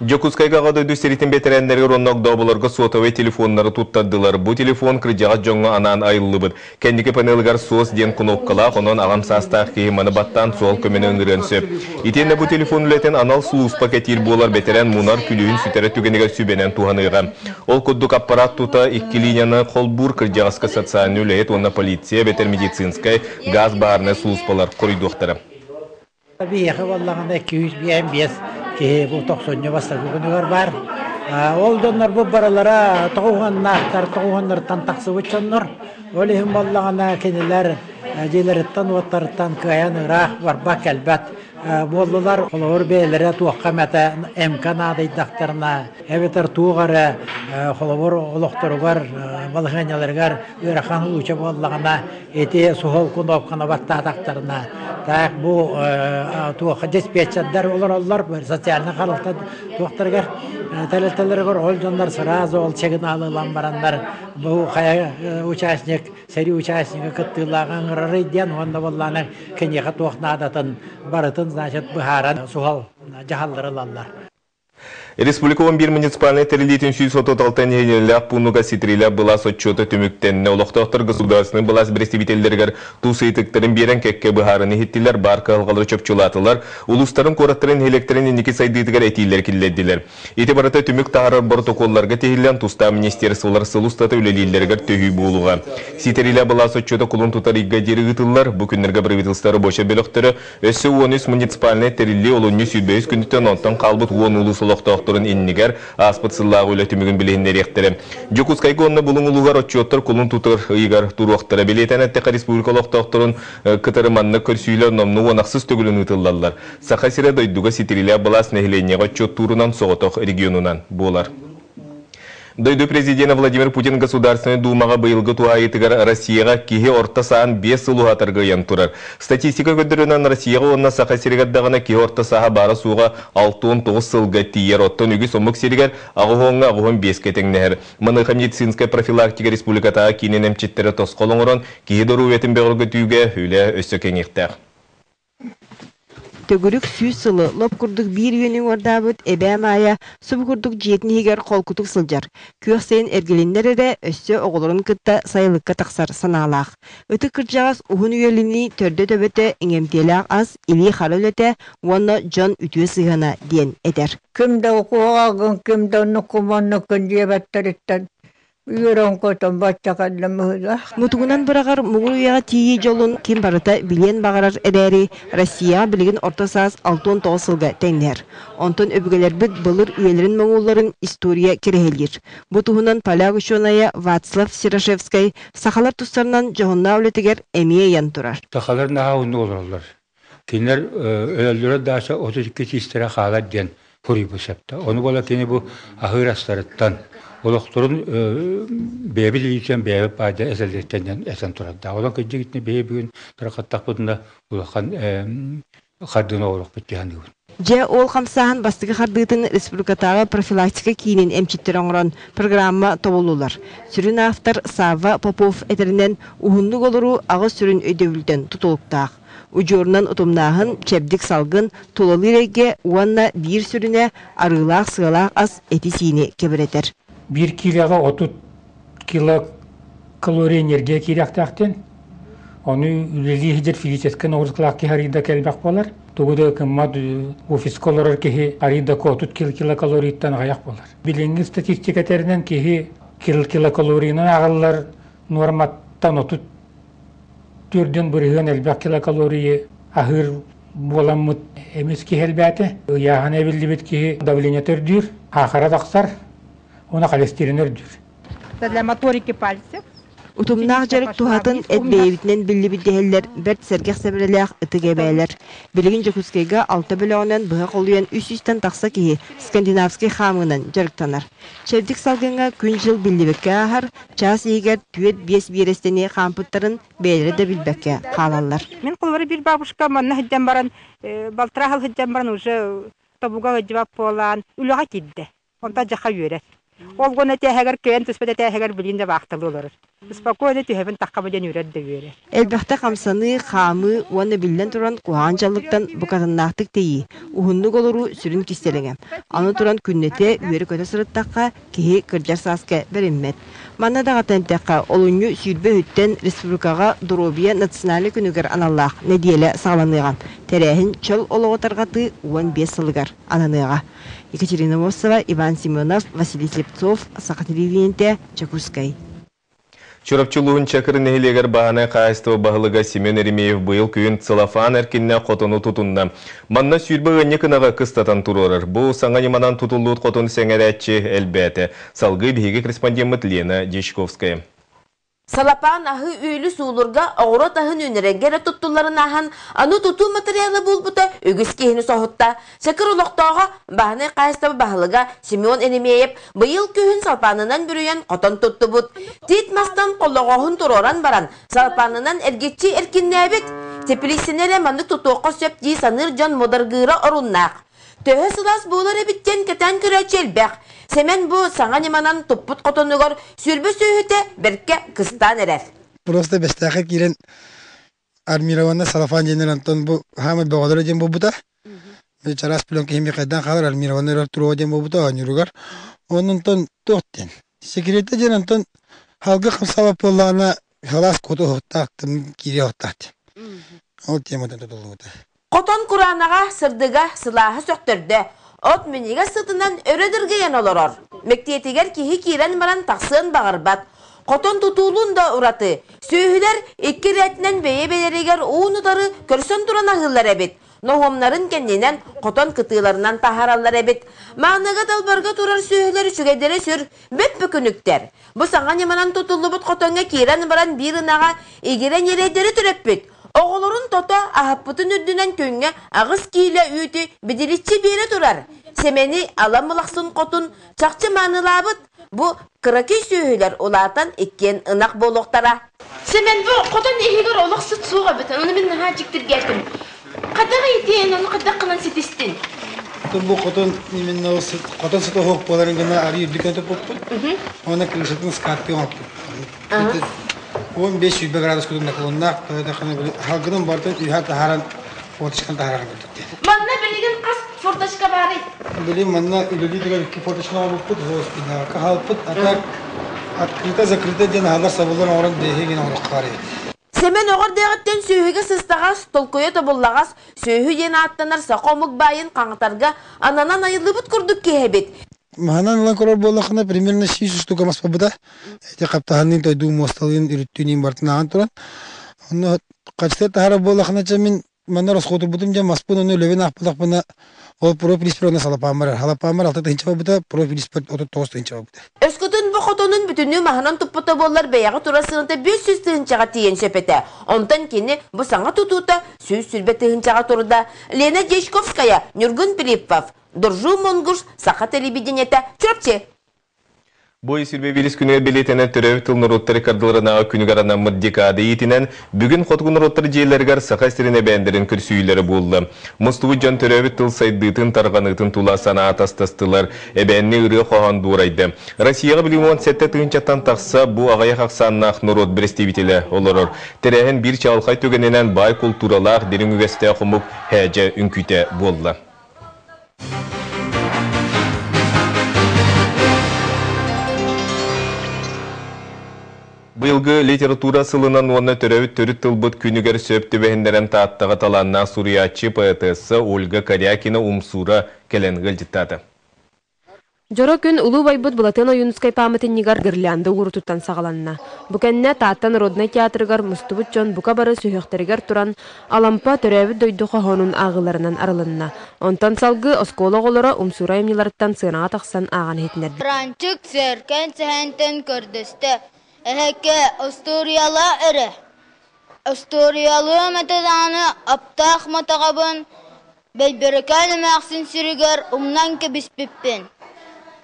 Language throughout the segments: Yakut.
Дьокуускайга Аҕа дойду сэриитин бэтэрээннэригэр уонна огдооболорго суотабай телефоннары туттардылар. Бу телефон кырдьаҕас дьоҥҥо анаан айыллыбыт. Кэнники панелыгар «СОС» диэн кунуопкалаах, онон аҕам саастаах киһи маны баттаан суһал көмөнү ыҥырыан сөп. Итиэннэ бу телефон үлэтин анал сулууспа кэтиир буолар бэтэрээн мунар, күлүүһүн сүтэрэр түгэнигэр сүбэнэн туһаныаҕа. Ол курдук аппарат тута икки линияны холбуур кырдьаҕаска социальнай үлэһит уонна полиция эбэтэр медицинскэй, гаас баарынай сулууспалар хоруйдуохтара. Биһиэхэ буоллаҕына 255 киһи бу тохсунньу бастакы күнүгэр баар. Ол дьоннорбут барылара тоҕуһуоннаахтар, тоҕуһуоннарыттан тахсыбыт дьоннор. Ол иһин буоллаҕына кинилэр дьиэлэриттэн-уоттарыттан кыайан ыраах барбат-кэлбэт буоллулар. Холобур, бэйэлэрэ туохха эмэтэ МК наадыйдахтарына эбэтэр туох эрэ холобур олохторугар, балаһыанньаларыгар ыарахан улууча буоллаҕына ити суһал кунуопканы баттаатахтарына так бу туохха диспетчердэр олороллор социальнай харалта туохтарыгар тэрилтэлэригэр ол дьоннор сразу ол сигналы ылан бараннар бу хайа участник сэрии участнига кыттыылааҕы ыҥырарый диэн уонна буоллаана киниэхэ туох наадатын барытын значит быһааран суһал дьаһаллары ылаллар. Республика 11 муниципальнай тэриллиитин 136 нэһилиэнньэлээх пуунугар ситириилээх былаас отчуота түмүктэннэ. Олохтоохтор государственнай былаас бэрэстэбиитэллэригэр тус ыйытыктарын биэрэн кэккэ быһаарыны иһиттилэр, баар кыһалҕалары чопчулаатылар, улуустарын, куораттарын, нэһилиэктэрин инники сайдыытыгар этиилэр киллэрдилэр. Ити барыта түмүк таһаарар боротокуолларга тиһиллэн, тустаах министерстволар сыл устата үлэлииллэригэр төһүү буолуоҕа. Ситириилээх былаас отчуота кулун тутар ыйга диэри ыытыллар. Бу күннэргэ правительство рабочай бөлөхтөрө Өссө 13 муниципальнай тэриллии олунньу 23 күнүттэн онтон хаалбыт 10 улуус олохтоохторун иннигэр ааспыт сыллааҕы үлэ түмүгүн билиһиннэриэхтэрэ. Дьокуускайга уонна Булуҥ улууһугар отчуоттар кулун тутар ыйыгар туруохтара. Бэлиэтээн эттэххэ, республика олохтоохторун кытары маннык көрсүүлэр номнуо уон ахсыс төгүлүн ыытыллаллар. Саха сирэ дойдуга ситириилээх былаас нэһилиэнньэҕэ отчуоттуурунан соҕотох регионунан буолар. Дойду президенэ Владимир Путин Государственнай Думаҕа быйылгы туһаайыытыгар Россияҕа киһи орто саан 5 сыл уһатарга ыйан турар. Статистика көрдөрөрүнэн Россияҕа уонна Саха сиригэр даҕаны киһи орто сааһа баара-суоҕа 69 сылга тиийэр, оттон үгүс омук сиригэр аҕыс уоҥҥа 85-кэ тэҥнэһэр. Маныаха медицинскэй профилактика республикатааҕы киинин эмчиттэрэ тосхол оҥорон, киһи доруобуйатын бөҕөргөтүүгэ үлэ өссө кэҥиэхтээх. Төгүрүк 100 сылы лоп курдук биир үйэни уҥуордаабыт эбээ Маайа субу курдук дьиэтин иһигэр холкутук сылдьар, күөх сайын эргилиннэр эрэ өссө оҕолорун кытта сайылыкка тахсар санаалаах. Ытык кырдьаҕас уһун үйэлэнии төрдө-төбөтө иҥэмтиэлээх ас, илии-хара үлэтэ уонна дьон үтүө сыһыана диэн этэр. Ким да укуоҕаҕын, ким да оннуккун-муоннуккун диэбэттэриттэн Үөрэн-көтөн бачча кэллим быһыылаах. Мутугунан быраҕар муҥур үйэҕэ тиийии дьолун ким барыта билиэн баҕарар эрээри, Россияҕа билигин орто саас 69 сылга тэҥнэһэр. Онтон өбүгэлэрбит былыр үйэлэрин моҥуулларын история кэрэһилиир. Бу туһунан поляк учуонайа Вацлав Серошевскай сахалар тустарынан дьоһуннаах үлэтигэр эмиэ ыйан турар. Сахалар наһаа уһуннук олороллор. Кинилэр өлөллөрө даача 32 тиистэрэ хаалар диэн суруйбут сөптө. Ону буола кини бу аһыыр астарыттан, олохторун бэйэбит илиитинэн бэйэбит баайда эсэллэриттэн диэн этэн турардаах. Онон кырдьык итини бэйэ бүгүн тарҕаттахпытына улахан хардыыны оҥоруохпут дии саныыбын. Дьэ, ол хамсааһын бастакы хардыытын республикатааҕы профилактика киинин эмчиттэрэ оҥорон программа тобуллулар. Сүрүн автор Савва Попов этэринэн, уһуннук олоруу аҕыс сүрүн өйдөбүлтэн тутулуктаах. Удьуорунан утумнааһын, чэбдик салгын, тулалыыр эйгэ уонна биир сүрүнэ арыылаах-сыалаах ас эти-сиини кэбирэтэр. Биир киилэҕэ 30 кило калорий энергия киириэхтээхтин. Ону үлэлии сылдьар физическэй нагрузкалаах киһи арыйда кэлбэх буолар. Тугу да гыммат офиска олорор киһи арыйда 30 килокалорийттан аҕыйах буолар. Билиҥҥи статистика этэринэн киһи килокалорийынан ааҕыллар нуорматтан 30 төрдүн бырыһыан элбэх килокалорийы аһыыр буоламмыт эмис киһи элбээтэ. Ыйааһына эбиллибит киһи давлениета үрдүүр, саахара тахсар, уонна холестерин үрдүүр. Для моторики пальцев. Утумнаах дьарык туһатын эт бэйэбитинэн биллибит дэһэллэр бэрт сэргэх сэбэрэлээх ытык эбээлэр. Билигин Дьокуускайга алта бөлөҕүнэн быһа холуйан үс сүүстэн тахса киһи скандинавскай хаамыынан дьарыктанар. Чэбдик салгыҥҥа күн-дьыл биллибэккэ ааһар, чаас иһигэр түөрт-биэс биэрэстэни хаампыттарын бэйэлэрэ да билбэккэ хаалаллар. Мин холобура биир бабушка манна сылдьан баран, балтараа сыл сылдьан баран уже тобуга ыдьыбат буолан үлэҕэ киирдэ. Онтон дьаха үөрэр. Ол гына тээһэгэр кыайан түспэт этээһэгэр билин да баахталыы олорор. Спокойно түһэбин таххаба диэн үрэр да үөрэр. Элбэхтэ хамсаныы, хаамыы уонна биллэн туран куһаҕан дьаллыктан букатыннаахтык тэйии, уһуннук олоруу сүрүн кистэлэҥэ. Аны туран күннэтэ үөрэ-көтө сырыттахха, киһи кырдьар сааска бэриммэт. Манна даҕатан эттэххэ, олунньу 20 үһүттэн республикаҕа Доруобуйа национальнай күнүгэр аналлаах нэдиэлэ саҕаланыаҕа. Тэрээһин чөл олоҕу тарҕатыы 15 сылыгар ананыаҕа. Екатерина Мосова, Иван Семенов, Василий Слепцов, Саха телевидениетэ, Чекускай. Чурапчы улууһун Чакыр нэһилиэгэр бааһынай хаһаайыстыба баһылыга Семен Еремеев быйыл күһүн целлофан эркиннээх хотону тутунна. Манна 20 ыанньык ынаҕы кыстатан туруорар. Бу саҥа ньыманан тутуллубут хотон сэҥээрээччи элбээтэ. Салгыы биһиги корреспондеммыт Лена Дьячковская. Салапаан аһы үөлү суулурга, оҕуруот аһын үүнэрэргэ эрэ туттулларын ааһан, аны тутуу матырыйаала буолбута үгүс киһини соһутта. Чакыр олохтооҕо, бааһынай хаһаайыстыба баһылыга Семен Еремеев быйыл күһүн салпаанынан бүрүйэн хотон туттубут. Тиит мастан холлоҕоһун туруоран баран, салпаанынан эргиччи эркиннээбит. Теплицэни эрэ маннык тутуохха сөп дии саныыр дьон мударгыыра оруннаах. Төһө сылаас буолар эбит диэн кэтээн көрөөччү элбэх. Сэмэн бу саҥа ньыманан туппут хотонугар 20 сүөһүтэ бэркэ кыстаан эрэр. Просто бэстээххэ киирэн армированный салафан диэннэр онтон бу хаамай бөҕөлөрө диэн буолбута. Чараас пленка иһин хайдан хаалар армированный өр туруо диэн буолбута оонньууругар. Онон туох диэн. Секретэ диэн онтон халгы хамсаабат буоллаҕына халаас куоту оһохтоох киириэ оһохтоох диэн. Ол тематан тутуллубута. Хотон кураанаҕа сырдыга, сылааһа сөхтөрдө. От минньигэс сытынан өрө дыргыйан олорор. Мэктиэтигэр киһи киирэн баран тахсыан баҕарбат. Хотон тутуулун да ураты. Сүөһүлэр икки ирээтинэн бэйэ-бэйэлэригэр уун-утары көрсөн туран аһыыллар эбит. Ноһуомнарын кэннинэн хотон кытыыларынан таһаараллар эбит. Мааныга далбарга турар сүөһүлэр үчүгэйдэрэ сүр, бөп-бөкүнүктэр. Бу саҥа ньыманан тутуллубут хотоҥҥо киирэн баран биир ынаҕа игирэ ньирэйдэри төрөппүт. Оҕолорун тото аһаппытын үрдүнэн күҥҥэ 8 киилэ үүтү бидиличчи биэрэ турар. Сэмэни ала мылахсын хотун чахчы маанылаабыт. Бу кыракый сүөһүлэр улаатан иккиэн ынах буолуохтара. Сэмэн бу хотон иһигэр олох сыт суох эбит. Ону мин наһаа дьиктиргээтим. Хайдах иитиэн, ону хайдах гынан ситистин? Бу хотон именно хотон сыта оһох буоларын гына арыы үрдүкэн туппуппут. Уонна крышатын скаттыы оҥорпут. 15 сүүрбэ градус курдук наклоннаах, халгынан бартын үһэ таһааран форточканы таһаарар курдук диэн. Манна билигин хас форточка баарый? Билигин манна үлэлии турар икки форточка оҥорбуппут, госпиталга хаалбыт, а так открыто-закрыто диэн аһалар сабыллар оҥорон бэйэһи гин оҥоруохха баар эбит. Сэмэн оҕор-дээҕиттэн сүөһүгэ сыстаҕас, толкуйа тобуллаҕас, сүөһү диэн ааттанар саха омук баайын хаҥатарга ананан айыллыбыт курдук киһи эбит. Маһынан ылан көрөр буоллаххына, примерно 100 штука мас барбыта. Ити хаптаһынныын, тойдуу муосталыын, үрүттүүнүүн барытын ааҕан туран. Онно хаччыта таһаарар буоллаххына, чэ мин манна расходурбутум дьэ маспын ону үлэбин аахпатахпына, ол профилиспер онно салапааммар, салапааммар 6 тыһыынча барбыта, профилиспер 39 тыһыынча барбыта. Өскөтүн бу хотонун бүтүннүү маһынан туппута буоллар бэйэҕэ тура сыаната 500 тыһыынчаҕа тиийэн сөп этэ. Онтон кини бу саҥа тутуута 120 тыһыынчаҕа турда. Лена Дьячковская, Ньургун Филиппов, Доржу Монгуш, Саха телевидениетэ, Чурапчы. Бу 121 күнүгэр бэлиэтэнэр төрөөбүт тыл норуоттары кардыларынааҕы күнүгэр анаммыт декада иитинэн, бүгүн хотугу норуоттар дьиэлэригэр Саха сирин эбээндэрин көрсүһүүлэрэ буолла. Мустубут дьон төрөөбүт тыл сайдыытын, тарҕаныытын тула санаа атастастылар, эбээнни ырыа-хоһоон дуорайда. Россияҕа билигин 17 тыһыынчаттан тахса бу аҕыйах ахсааннаах норуот бэрэстэбиитэлэ олорор. Тэрээһин биир чаҕылхай түгэнинэн баай култууралаах, дириҥ үгэстээх омук һээдьэ үҥкүүтэ буолла. Быйылгы литература сылынан уонна төрөөбүт төрүт тылбыт күнүгэр сөп түбэһиннэрэн Тааттаҕа талааннаах суруйааччы, поэтесса Ольга Корякина Умсуура кэлэн ыалдьыттаата. Дьоро күн улуу убайбыт Былатыан Ойуунускай пааматынньыгар гирлянда уурутуттан саҕаланна. Бу кэннэ Таатта народнай театрыгар мустубут дьон бука бары сүһүөхтэригэр туран Алампа төрөөбүт дойду хоһоонун ааҕыыларынан арылынна. Онтон салгыы оскуола оҕолоро Умсуура айымньыларыттан сыанаҕа тахсан ааҕан иһитиннэрдилэр. Франчык сээркээн сэһэнтэн көрдөстө: «Эһэкэ, остуоруйалаа эрэ. Остуоруйалыам этэ даҕаны аптаах матаҕабын Бэйбэрикээн эмээхсин сиригэр умнан кэбиспиппин.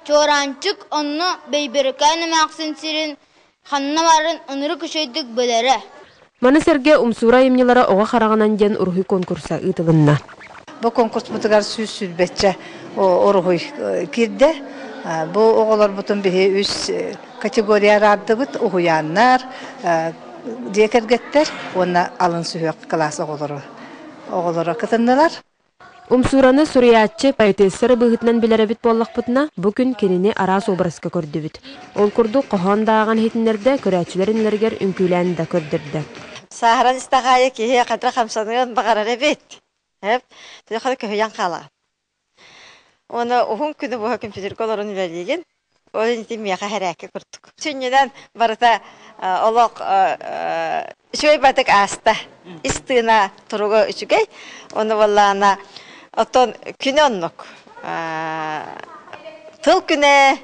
Чуораанчык онно Бэйбэрикээн эмээхсин сирин ханна баарын ынырык үчүгэйдик билэрэ. Маны сэргэ Умсуура айымньылара оҕо хараҕынан диэн уруһуй конкурса ыытылынна. Бу конкурспутугар 120-чэ уруһуй киирдэ. Бу оҕолорбутун биһи үс категория араардыбыт: уһуйааннар, дьиэ кэргэттэр уонна алын сүһүөх кылаас оҕолоро. Оҕолоро кытыннылар. Умсуураны суруйааччы, поэтесса эрэ быһыытынан билэр эбит буоллахпытына, бу күн кинини араас уобараска көрдүбүт. Ол курдук хоһоон да ааҕан иһитиннэрдэ, көрөөччүлэр иннилэригэр үҥкүүлээн да көрдөрдө. Сааһыран истэх аайы киһи хатыра хамсаныан баҕарар эбит. Эп, хары көһүйэн хаалаҕын. Уонна уһун күнү быһа компьютерга олорон үлэлиигин. Ол инитин миэхэ хэрээккэ курдук. Сүнньүнэн барыта олох үчүгэй батык ааста. Ис тыына туруга үчүгэй. Ону буоллаҕына оттон күнэ оннук. Тыл күнэ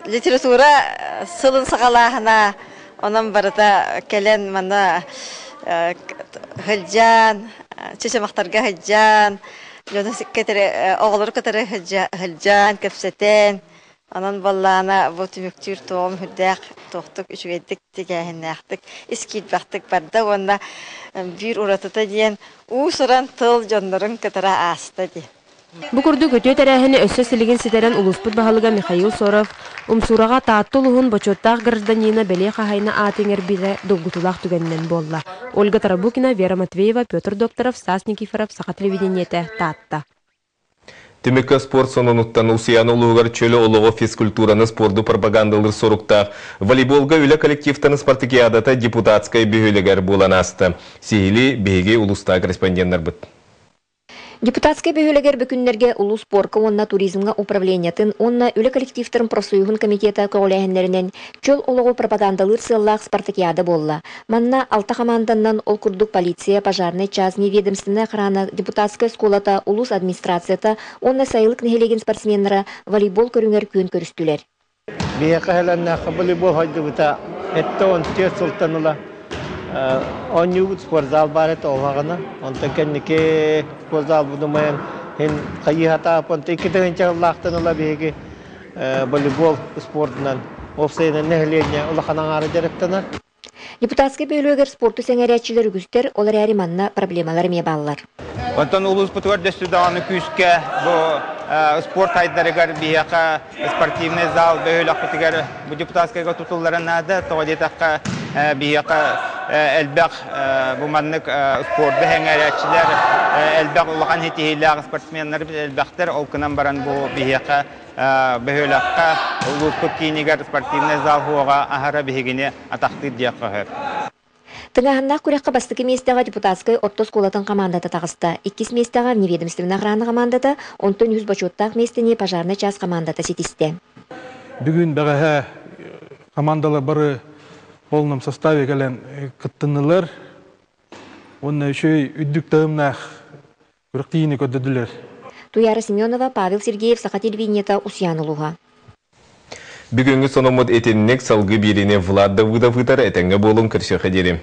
литература сылын саҕалааһына онон барыта кэлэн манна сылдьан, чычымахтарга сылдьан, дьону оҕолору кытары сылдьан, кэпсэтэн, онон баллаана бу түмүктүүр туоҕум үрдээх туохтук үчүгэйдик тигээһиннээхтик ис киирбэхтик барда уонна биир уратыта диэн уус-уран тыл дьоннорун кытары ааста дии. Бу курдук үтүө тэрээһини өссө силигин ситэрэн улууспут баһылыга Михаил Соров Умсуураҕа Таатта улууһун бочуоттаах гражданина бэлиэ хаһаайына ааты иҥэрбитэ долгутуулаах түгэнинэн буолла. Ольга Тарабукина, Вера Матвеева, Петр Докторов, Стас Никифоров, Саха телевидениетэ, Таатта. Түмүккэ спорт сонунуттан Усуйаана улууһугар чөл олоҕу, физкультураны, спорду пропагандалыыр соруктаах волейболга үлэ коллективтарын спартакиадата Депутатскай бөһүөлэгэр буолан ааста. Сиһилии биһиги улуустааҕы корреспонденнарбыт. Депутатскай бөһүөлэгэр бу күннэргэ улуус спорка уонна туризмҥа управлениетын уонна үлэ коллективтарын профсоюһун комитета көҕүлээһиннэринэн чөл олоҕу пропагандалыыр сыаллаах спартакиада буолла. Манна алта хамаанданнан ол курдук полиция, пожарнай чаас, неведомственная охрана, депутатскай оскуолата, улуус администрацията уонна Сайылык нэһилиэгин спортсменнара волейбол көрүҥэр күөн көрүстүлэр. Биһиэхэ иһэлэннээххэ волейбол хайдыбыта 74 сылтан ыла оонньуубут спортзал баар этэ ол аҕана. Онтон кэнники спортзалбын умайан иһин хайыһатаап онтон 2 тыһыынча сыллаахтан ыла биһиги волейбол спордунан уопсайынан нэһилиэнньэ улахан аҥаара дьарыктанар. Депутатскай бөһүөлэгэр спорту сэҥээрээччилэр үгүстэр, ол эрээри манна проблемалар эмиэ бааллар. Онтон улууспутугар дөссө даҕаны күүскэ бу спорт айдарыгар биһиэхэ спортивный зал бөһүөлэкпитигэр бу депутатскайга тутуллара наада. Тоҕо диэтэххэ биһиэхэ элбэх бу маннык спорду сэҥээрээччилэр, элбэх улахан ситиһиилээх спортсменнар элбэхтэр. Ол гынан баран бу биһиэхэ бөһүөлэккэ улууспут киинигэр спортивный зал суоҕа аһара биһигини атахтыыр диэххэ сөп. Тыҥааһыннаах күрэххэ бастакы миэстэҕэ депутатскай орто оскуолатын хамаандата таҕыста. Иккис миэстэҕэ вневедомственная охрана хамаандата, онтон үһүс бочуоттаах миэстэни пожарнай чаас хамаандата ситистэ. Бүгүн бэҕэһээ командалар бары полном составе кэлэн кыттыннылар. Уонна үчүгэй үрдүк таһымнаах күрэхтиини көрдөрдүлэр. Туяра Семенова, Павел Сергеев, Саха телевидениета, Усуйаана улууһа. Бүгүҥҥү сонуммут итинник салгыы биэриини Влад Давыдов ыытар этэҥҥэ буолуҥ көрсүөххэ диэри.